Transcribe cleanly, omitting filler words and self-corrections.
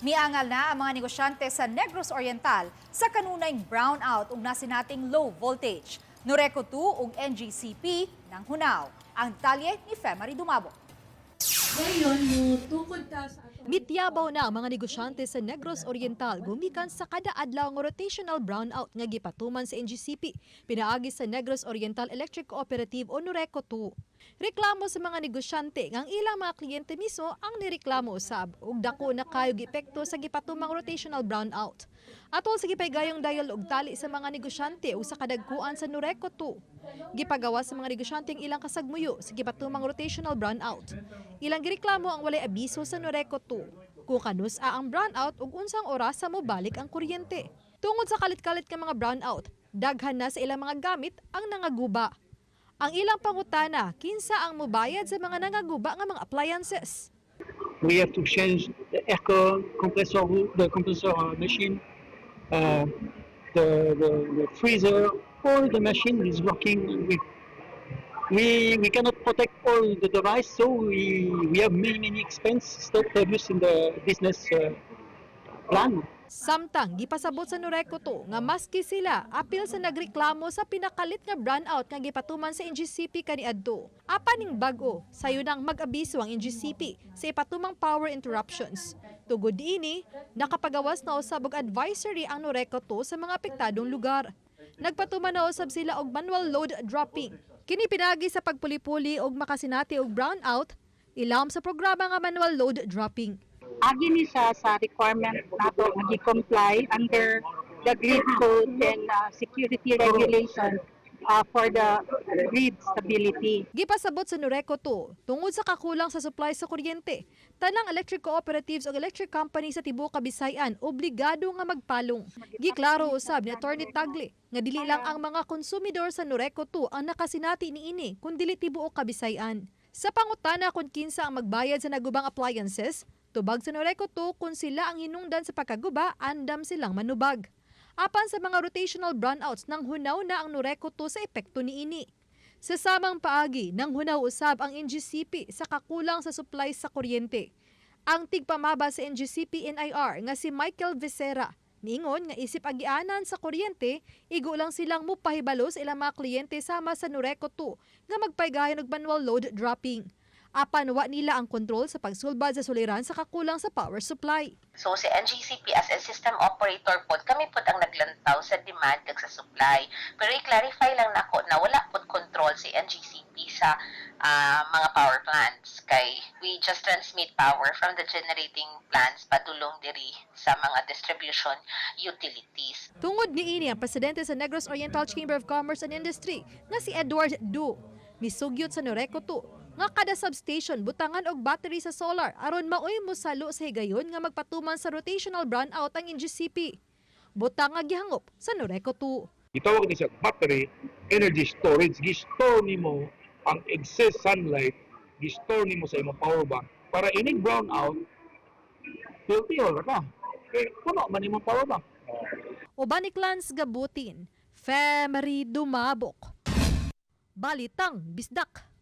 Miangal na ang mga negosyante sa Negros Oriental sa kanunayng brownout ug nasinating low voltage. Noreco 2 ug NGCP ng hunaw. Ang detalye ni Femary Dumabo. Ngayon, mo tukod ta sa atong Mityabaw na ang mga negosyante sa Negros Oriental gumikan sa kada adlaw nga rotational brownout nga gipatuman sa NGCP pinaagi sa Negros Oriental Electric Cooperative o NORECO 2. Reklamo sa mga negosyante nga ang ilang mga kliyente mismo ang nireklamo usab ug dako na kayo epekto sa gipatumang rotational brownout. Atol sa gipaygayong dayal og tali sa mga negosyante ug sa kadagkuan sa NORECO 2. Gipagawa sa mga negosyante ang ilang kasagmuyo sa gipatumang rotational brownout. Ilang gireklamo ang walay abiso sa NORECO 2 kung kanus-a ang brownout ug unsang orasa mobalik ang kuryente. Tungod sa kalit-kalit nga mga brownout, daghan na sa ilang mga gamit ang nangaguba. Ang ilang pangutana, kinsa ang mobayad sa mga nangaguba nga mga appliances. We have to change the aircon, compressor, the compressor machine, the freezer, all the machine is working with. We cannot protect all the device, so we have many, many expense not previous in the business plan. Samtang gipasabot sa Noreco 2 nga maski sila apil sa nagreklamo sa pinakalit nga brownout nga gipatuman sa NGCP kaniadto. Apan ning bag-o, sayo nang mag-abiso ang NGCP sa ipatumang power interruptions. Tugod ini, nakapagawas na usab og advisory ang Noreco 2 sa mga apektadong lugar. Nagpatuman na usab sila og manual load dropping. Kini pinagi sa pagpuli-puli og makasinati og brownout ilawom sa programa nga manual load dropping. Agi ni siya sa requirement nato nga gi-comply under the grid code and security regulation for the grid stability. Gipasabot sa Noreco 2, tungod sa kakulang sa supply sa kuryente, tanang electric cooperatives o electric company sa tibuok Kabisayan obligado nga magpalong. Giklaro usab ni Attorney Tagle nga dili lang ang mga konsumidor sa Noreco 2 ang nakasinati niini kundili tibuok Kabisayan. Sa pangutana kung kinsa ang magbayad sa nagubang appliances, tubag sa Noreco 2 kung sila ang hinungdan sa pagkaguba, andam silang manubag. Apan sa mga rotational brownouts, nang hunaw na ang Noreco 2 sa epekto niini. Sa samang paagi, nang hunaw usab ang NGCP sa kakulang sa supply sa kuryente. Ang tigpamaba sa NGCP NIR nga si Michael Vicera, niingon nga isip agianan sa kuryente, igo lang silang mupahibalo sa ilang mga kliyente sama sa Noreco 2 nga magpaygayon og manual load dropping. Apan wa nila ang kontrol sa pagsulbad sa suliran sa kakulang sa power supply. So si NGCP as a system operator pod, kami pod ang naglantaw sa demand kag sa supply. Pero i-clarify lang nako na wala pod control si NGCP sa mga power plants kay we just transmit power from the generating plants padulong diri sa mga distribution utilities. Tungod niini ang presidente sa Negros Oriental Chamber of Commerce and Industry nga si Edward Du, misugyot sa Noreco 2 nga kada substation butangan og battery sa solar aron maoy mosalo sa higayon nga magpatuman sa rotational brownout ang NGCP. Butang nga gihangop sa Noreco 2. Gitawag ni siya battery energy storage. Gi-store nimo ang excess sunlight, gi-store nimo sa imong power bank para inig brown out, healthy ra ka. Kay puno man imong power bank. Uban ni Clans Gabutin, Femery Dumabok. Balitang Bisdak.